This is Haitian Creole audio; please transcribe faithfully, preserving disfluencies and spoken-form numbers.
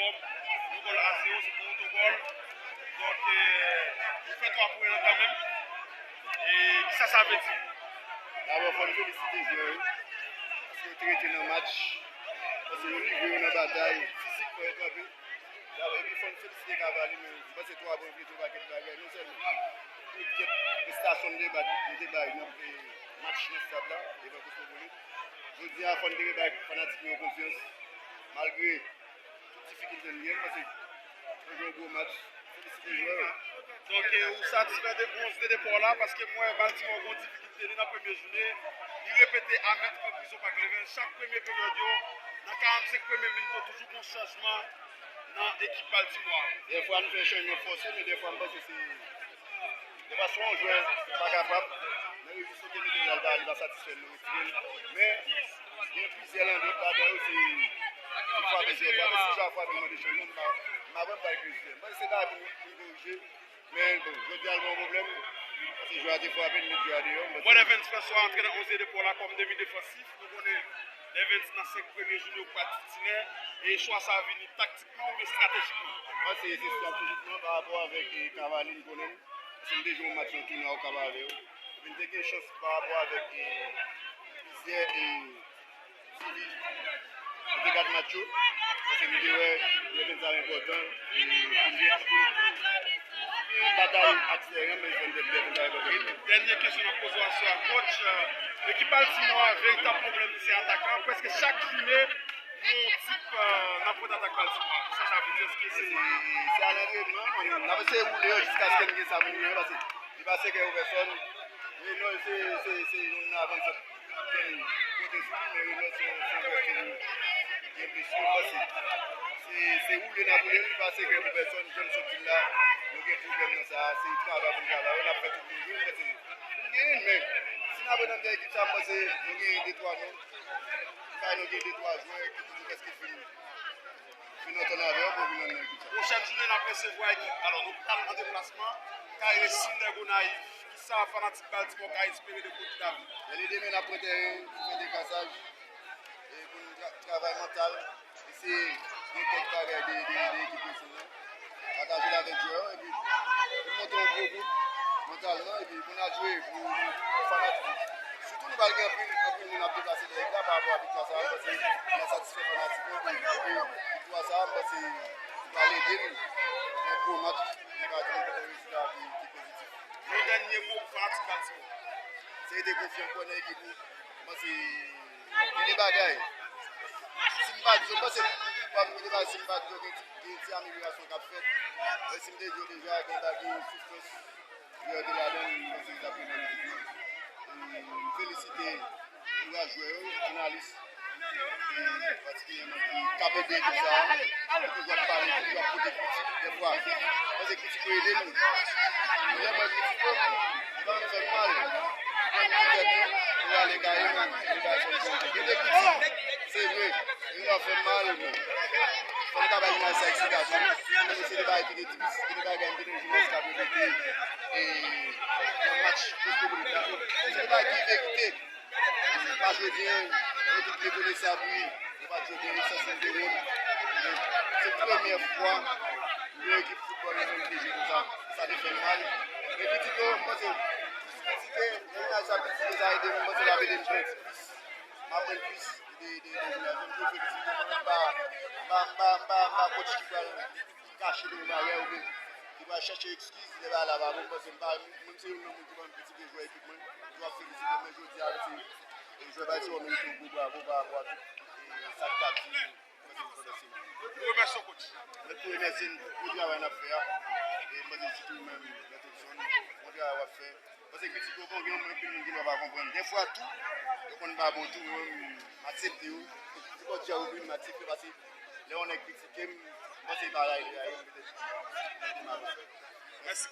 Yon gòl a zewo, se pwotokòl. Donk, eh, nou fè twa pwen an kanmenm. E kisa sa vle di? Dabò, fò n felisite jwè yo. Paske yo te rete nan match. Paske yo livre yo nan batay. Fizikman, yo kanpe. Dabò, epi fò n felisite Cavalli, men m panse twa pwen vle di yon pakèt bagay. Non sèlman pou kèk prestasyon n te bat, n te bay nan match nan stad la, devan Cosmopolite. Jodi a, fò n te rebay fanatik yo konfyans. Malgre tout difikilte n gen, m panse yo jwe yon gwo match. Felisite jwè yo. Donk, eh, ou satisfè de onz de depa w la, paske m wè Baltimore gen yon difikilte li nan premye jounen. Li repete a mèt repriz yo pa kleren. Chak premye peryòd yo, nan karannsenk premye minit yo, toujou gen yon chanjman nan ekip Baltimore. Dèfwa n fè chanjman fòse, men dèfwa m panse se Dèfwa, swa yon jwè pa kapab, nan rejis nou te mete l la, li pa, li pa satisfè n, nou retire l. Men, gen plizyè landlòt ladan yo, se, se frape, se frape, si jwè a frape, mande chanjman, m pa, m pa wè m pral kreye. M panse se bagay pou nou, pou nou korije. Men, bon, jodi a, l pa yon pwoblèm. Paske jwè a te frape, n met jwè a deyò. M panse Mwen, Evans François antre nan onz de depa w la kòm demi defansif. Nou konnen Evans nan senk premye jounen yo pa titilè. E chwa sa a vini taktikman oubyen estratejikman? Mwen, se, se estratejikman pa rapò avèk, eh, Cavalli, n konnen l. Paske m te jwe yon match nan tounwa Okap avè yo. Epi n te gen chans pa rapò avèk, eh, plizyè, eh, T V. N te gad match yo. Paske n te wè Evans sa enpòtan. E pou n gen, pou n gen batay ak Seran, men Evans sa enpòtan. E dènye kesyon n ap poze w aswè a, coach, eh, ekip Baltimore a, veritab pwoblèm li se atakan. Prèske chak jounen, Yon tip, eh, nan kontratak Baltimore. Sa sa vle di? Èske se Se, se a lantrenman, n ap eseye woule yo jiskaske n gen sa pou n genyen, paske li pa sekre pou pèsòn. Reynold se, se, se youn nan avansant ke n konte sou li, men Reynold se, se yon jwè ke nou gen blesi, nou panse. Se, se woule n ap woule, li pa sekre pou pèsòn, jan m sot di l la, nou gen pwoblèm nan sa, se travay pou n travay, n ap fè tout nou jwe, nou panse nou genyen, men si n ap rete anndan ekip sa, m panse nou genyen de twa non. Sa nou gen de twa jwè ki toujou prèske fin, fin antann avè yo pou vin nan ekip sa. Pwochèn jounen n ap resevwa ekip, alò, nou pral an deplasman kay Racing de Gonayiv. Kisa fanatik Baltimore ka espere de Coach David? Lè li demen n ap pran teren pou fè dekasaj e pou n tra- travay mantal. Eseye gen kèk bagay de, de, de ekip Racing nan. Pataje l avèk jwè yo, epi pou n monte yon gwo gwoup mantalman, epi pou n al jwe pou, pou fanatik. Sitou nou pral gen anpil, anpil moun ap deplase nan lig la pa rapò a viktwa sa a, m panse n a satisfè fanatik yo, epi viktwa sa a, m panse li pral ede n fè yon gwo match, nou ka di nou fè yon rezilta ki, ki pozitif. Yon dènye mo pou fanatik Baltimore. Se rete konfyan, kwè nan ekip ou. M panse gen de bagay. Si m pa di yo, m panse, m pa di yo, si m pa di yo, gen ti, gen ti amelyorasyon k ap fèt. Men si m te di yo deja, gen bagay soufrans jwè yo te ladan l, m panse li t ap rive nan ekip mwen. E m felisite kouraj jwè yo, jounalis, e patikilyèman ki k ap ede ekip sa a, ki toujou ap pale, ki toujou ap pote kritik dèfwa. Paske kritik yo ede nou. Lè mwen kritike, li pa fè m mal. Mwen, mwen, mwen, mwen ale kay mwen, mwen bay fòm fòm. Gen de kritik, se vre, li pa fè m mal, men fò m ka bay jounalis sa eksplikasyon. Mwen, se de bagay ki te difisil, se de bagay m te nan jounalis k ap repete, e nan match Cosmopolite la. Se de bagay ki verite. Pa jodi a, yo tout rekonesab, wi. Yo pa t jwe byen, esansyèl de wòl. Men se premyè fwa yon ekip foutbòl nan te jwe konsa. Sa te fè m mal. Men pitit yo, m panse, kritike, jounalis sa kritike, sa ede m, m panse l ap ede m jwe plis. M aprann plis de, de, de jounalis. M tou felisite, m pa, m pa, m pa, m pa, m pa coach ki pral kache de yon bagay oubyen ki pral chèche eskiz lè bagay la pa bon. M panse m pa, mwen, m se youn nan moun ki konn kritike jwè ekip mwen. Yo ap felisite mwen jodi a, se, e jwè Baltimore merite yon gwo bravo pa rapò a tout, e, sa k t ap di. Nou remèsye w, coach. Mwen tou remèsye n pou gwo travay n ap fè a. E mwen di sitou menm, Mèt Edson, bon travay w ap fè. Paske kritik yo bon, gen anpil moun ki pa konprann. Dèfwa tou, yo konn pa bon tou, men mwen, m aksepte yo. Nenpòt jan yo vin, m aksepte yo, paske lè yon nèg kritike m, m panse pa rayi li rayi m, petèt li te mal fè. Mèsi.